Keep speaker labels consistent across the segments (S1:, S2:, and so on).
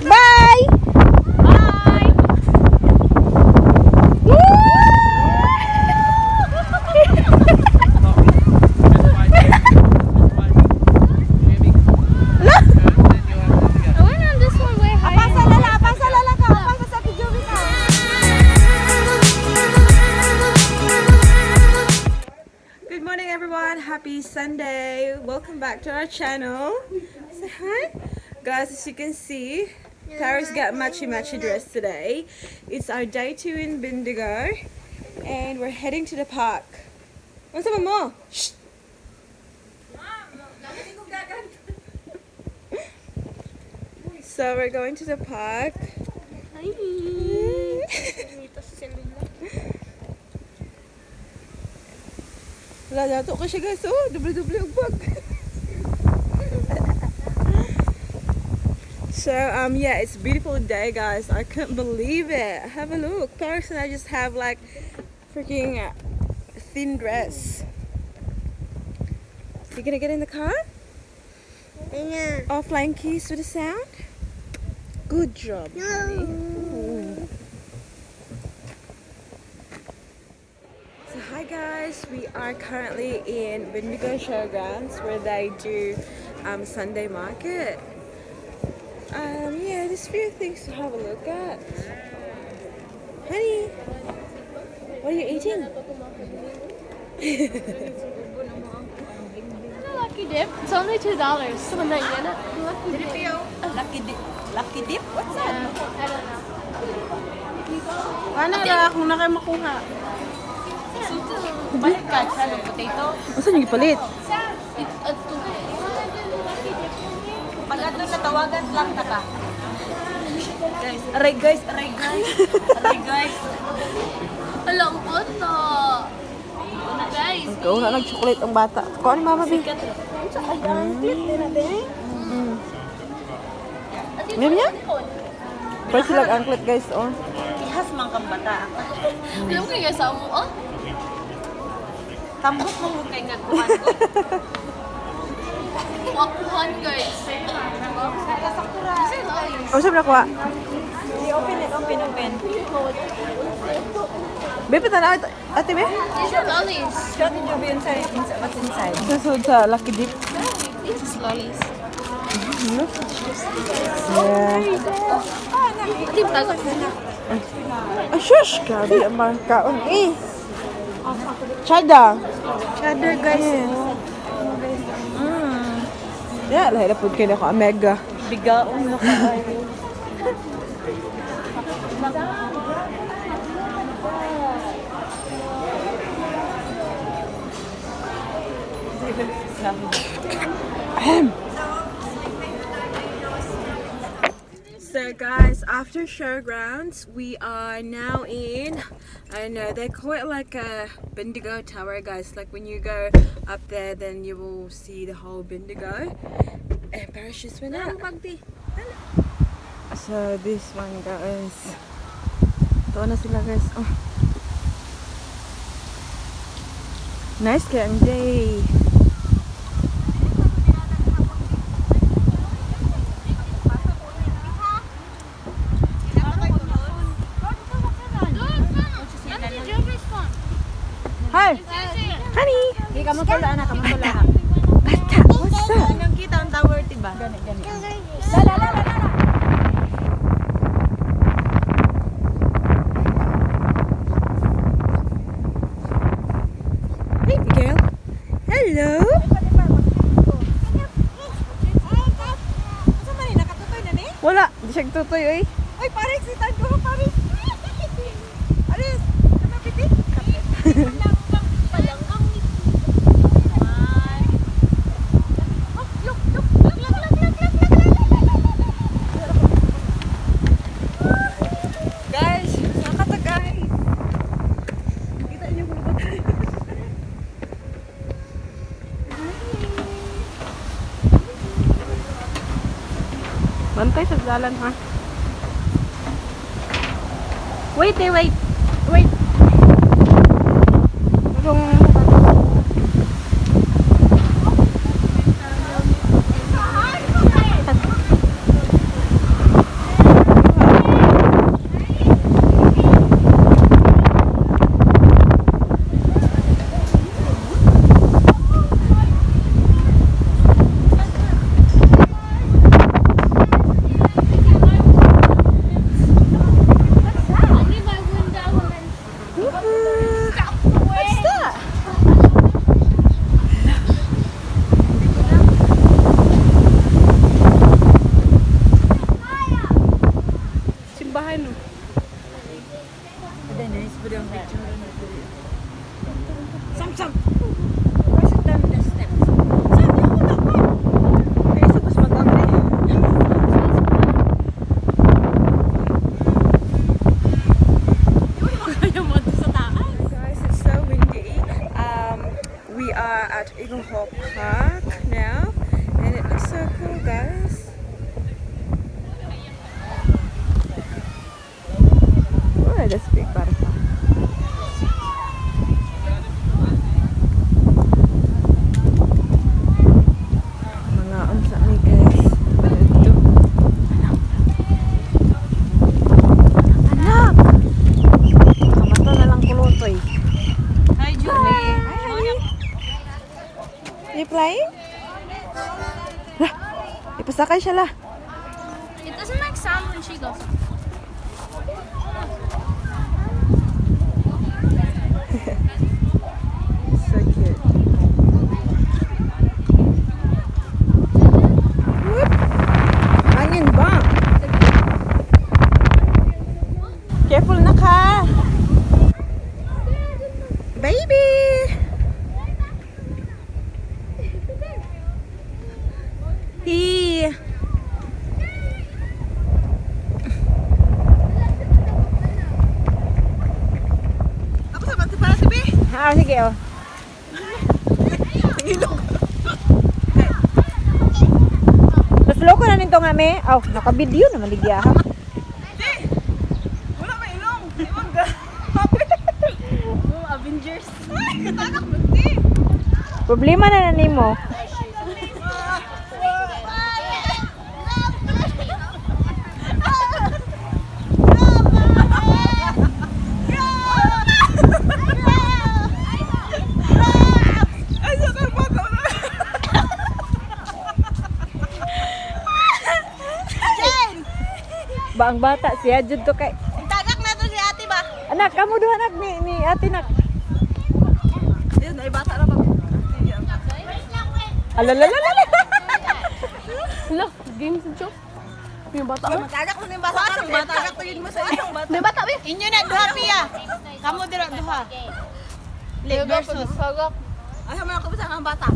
S1: Bye!
S2: Bye!
S1: Woo!
S2: I went on this one way higher.
S1: Pasa lala, pasa lala ka. Pasa sa Ate Joey ka. Good morning, everyone. Happy Sunday. Welcome back to our channel. Say hi. Guys, as you can see, Paris got matchy matchy dress today. It's our day two in Bendigo and we're heading to the park. Unsa man mo? Shh. So we're going to the park.
S2: Hi.
S1: Wala nato ko siya, guys. Oh, doble-doble ang bag. So yeah, it's a beautiful day, guys. I couldn't believe it. Have a look. Paris and I just have like freaking thin dress. You gonna get in the car?
S3: Yeah.
S1: All flying keys for the sound? Good job, honey. Ooh. So hi guys, we are currently in Bendigo Showgrounds where they do Sunday market. Yeah, there's a few things to have a look at. Honey, what are you eating?
S2: Lucky dip. It's only $2. Lucky dip.
S1: Lucky dip. Lucky dip? What's that?
S2: I don't know.
S3: Paano na kung na kayo makuha?
S4: Palit ka sa ng potato.
S1: Unsa niyo gipalit?
S2: It's a lucky dip.
S4: Pag ato natawagan lang ta ka. Guys, aray guys, aray guys. Aray guys.
S2: Alam ko to. Guys,
S1: Ikaw na nag-chocolate ang bata. Kuha ni Mama B. Meron niya? Pwede sila angklet, guys, oh.
S4: Ihas man kang bata.
S2: Alam ko yung sa mo, oh.
S4: Tambok mo mo kay nga kuan ko.
S2: Wakuhan, guys. Kasi lollies.
S1: Oh, saan nakuha?
S4: Open it, open, open.
S1: Be, patanaw ito. Ate, be?
S2: These are lollies.
S4: Show the Joby inside, inside, what's inside.
S1: Sa sa Lucky Dip.
S2: These is lollies.
S1: Yeah.
S2: Hindi tago.
S1: Ay, shush! Grabe ang mga kaon eh. Cheddar.
S3: Cheddar, guys.
S1: Yeah, lahi na po kayo ako. Omega.
S4: Bigaon na ka.
S1: So guys, after Showgrounds, we are now in, I don't know, they call it like a Bendigo Tower, guys. Like when you go up there, then you will see the whole Bendigo. And Paris just went out. So this one, guys. Ito na sila, guys. Oh. Nice kaya ang day. Hi! Honey!
S4: Hindi ka mo tula na, ka mo tula.
S1: Bata, what's up?
S4: Anong kita ang tower, diba? Gani, gani.
S1: La la la la la! Hey, girl. Hello.
S4: Asa man ni nakatutoy na ni?
S1: Wala, di siya tutoy oy.
S4: Ay, pares si ko, pares. Aris, kapiti.
S1: Guys, nakatagay. Kita niyo kung ba tayo. Bantay sa dalan ha.
S2: Wait, eh, wait. Wait.
S1: Itong Sakay siya la.
S2: It doesn't make sound when she goes.
S1: So cute. Whoop. Onion bump. Careful na ka. Baby! Hey.
S3: Ako sa bante para si B.
S1: Ah, sige oh. Mas ko na nito nga me. Aw, naka-video na maligya ha.
S3: Wala may ilong. Iwag ka.
S4: Oh, Avengers.
S3: Ay, katanak mo, ti.
S1: Problema na na nimo.
S3: Ay, sa bata na.
S1: Ba ang bata siya jud to kay.
S4: Tagak na to si ate ba?
S1: Anak, kamo duha anak ni ate nak.
S3: Ayun, ay bata na ba?
S1: Alalalala.
S2: Hello, games and joke. May bata ba?
S4: Tagak mo na yung bata. Asang bata? Tagak to yun mo sa isang bata.
S2: May bata ba?
S4: Inyo na duha piya. Kamu dira duha. Like versus.
S2: Tagak.
S3: Ay, man ako sa ang bata.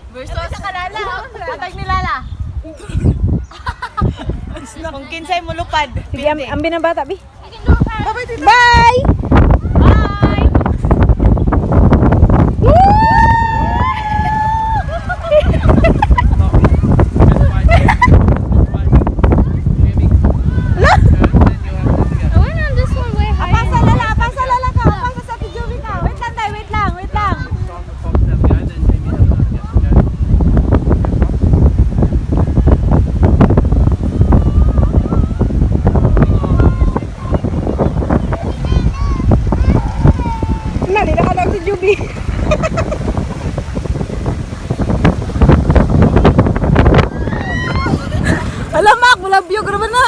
S4: Versus. Sa kalala. Atag ni Lala. Kung kinsay mo lupad.
S1: Sige, ambi ng bata bi.
S3: Bye-bye, tita.
S1: Bye.
S2: Bye! I went on this one way higher.
S1: Pasa lala, pasa lala ka. Pasa sa Ate Joey ka. Wait lang tayo, wait lang, wait lang. Na, di na si Juby.
S3: Alamak, wala biyog ra ba na?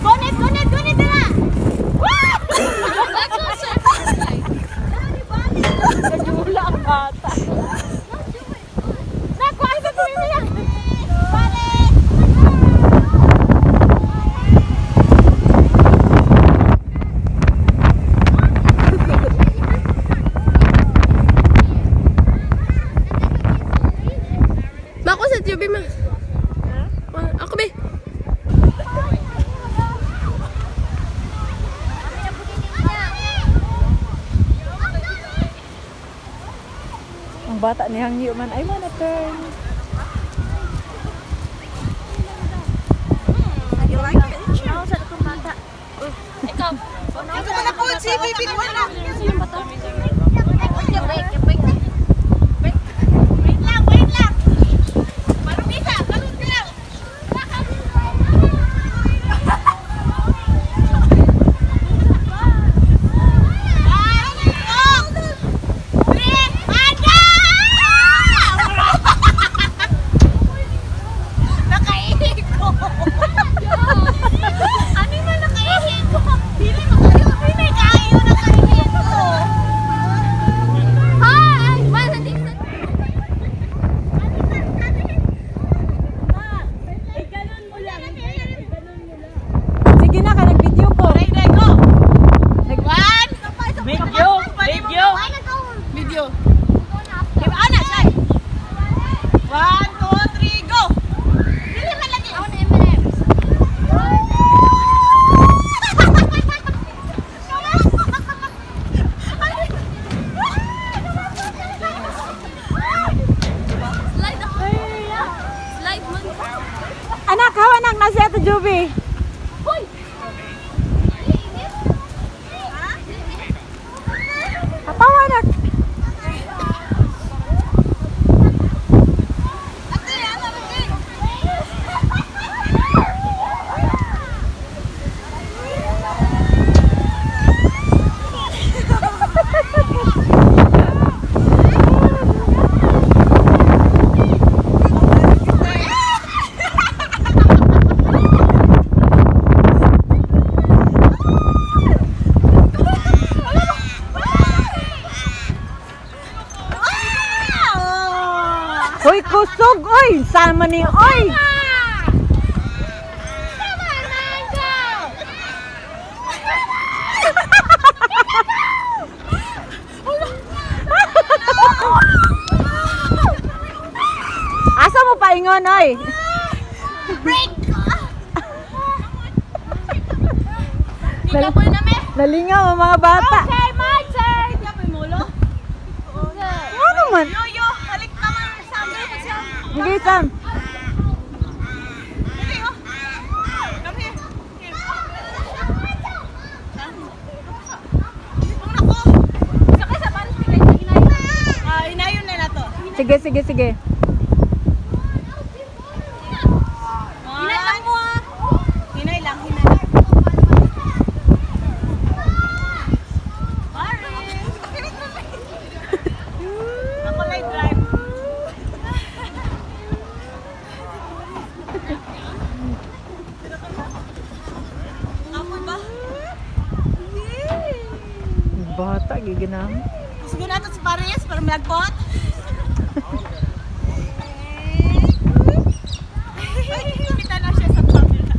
S4: Gunit, gunit, gunit na!
S2: That's what surfing like.
S1: Nagula ang bata. Naku, ay sa tuloy niya.
S2: Ma, ako sa Juby, ma. Ma, ako, be.
S1: Ang bata ni Hangyo man, I wanna turn.
S3: You like it?
S2: Ikaw.
S3: Ikaw man ako, si baby ko na.
S4: Wait lang, wait lang. Parang isa, parang lang. Nakaihiko. Ano man nakaihiko? Dili makayo. Dili kayo nakaihiko.
S2: Hi! Ma, nandito sa...
S1: Sige na, ka nag-video ko.
S4: Ready, go! One!
S3: Video, video.
S4: Video. Ana, siya. One, two, three, go! Dili man lagi.
S2: I want M&M's. Slide ako. Slide man.
S1: Anak, hawa anak, nasa Ate Juby.
S2: Hoy!
S1: Apaw anak.
S3: Uy, kusog, uy! Sama ni, uy!
S2: Come on, Mango!
S3: Asa mo paingon, oy?
S2: Break! Ikapoy na me.
S3: Nalingaw ang mga bata.
S2: Okay, my turn!
S3: Ano man?
S4: Yo, yo, halik na man. Sam, dali po siya.
S3: Hindi, Sam.
S4: Dali, oh. Come here. Here. Sam. Ang nako.
S2: Saka sa paano sila hinayon?
S4: Ah, hinayon na na to.
S3: Sige, sige, sige.
S4: Hinay lang mo ah. Hinay lang, hinay lang. Ako lang drive. Ako ba?
S3: Bata, giginam.
S4: Gusto natin sa Paris para malagpot. Ay, kumita na siya sa camera.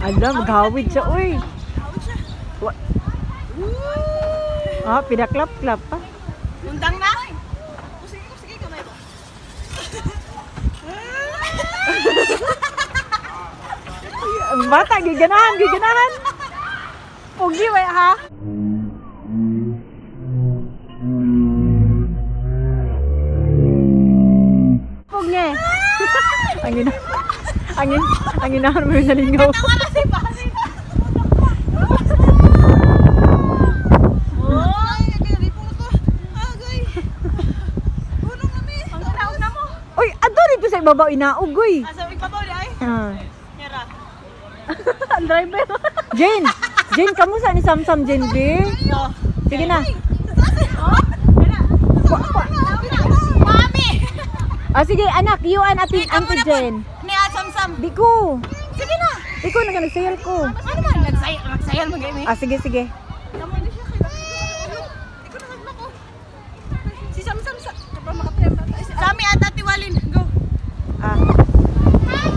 S3: Ala, maghawid siya, uy.
S4: Hawid siya.
S3: Ah, pinaklap-klap pa.
S4: Undang na. O, sige, o, sige, kamay ko.
S3: Ang bata, giganahan, giganahan. Pugi, way, ha? Pugi. Ang ina. Ang ina. Ang inahan mo yung nalingaw.
S4: Tawa na si Paris. Oy, ginaripong to. Agay. Hunong na mi. Ang tao na mo.
S3: Uy, ato rito sa ibabaw inaog, uy.
S4: Asa ibabaw di ay?
S3: Ah.
S4: Yara.
S3: Ang driver. Jane! Jane, kamusta ni Samsam, Jane, B?
S4: No.
S3: Sige na.
S4: Mami!
S3: Ah, sige, anak, you and ati, Auntie Jane.
S4: Ni Asam Sam.
S3: Di ko.
S4: Sige na.
S3: Di ko, nag-nagsayal ko.
S4: Ano man? Nagsayal, nagsayal mo gani.
S3: Ah, sige, sige.
S4: Si Sam Sam sa. Sami at Ate Walin. Go.
S3: Ah.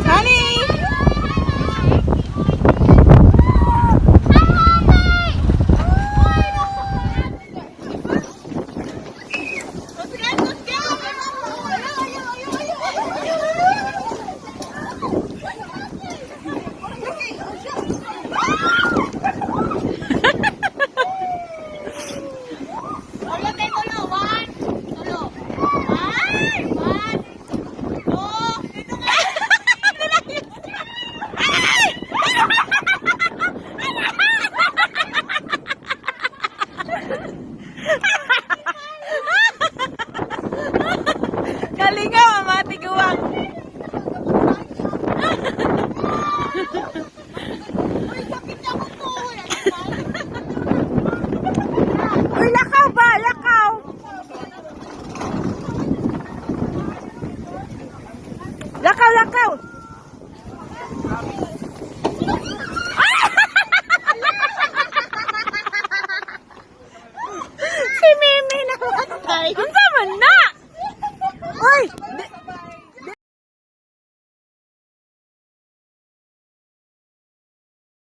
S4: Honey!
S1: Kalingaw ang mga tiguang.
S3: Uy, lakaw ba? Lakaw! Lakaw, lakaw!
S1: Si Mimi namatay.
S3: Unsa man na?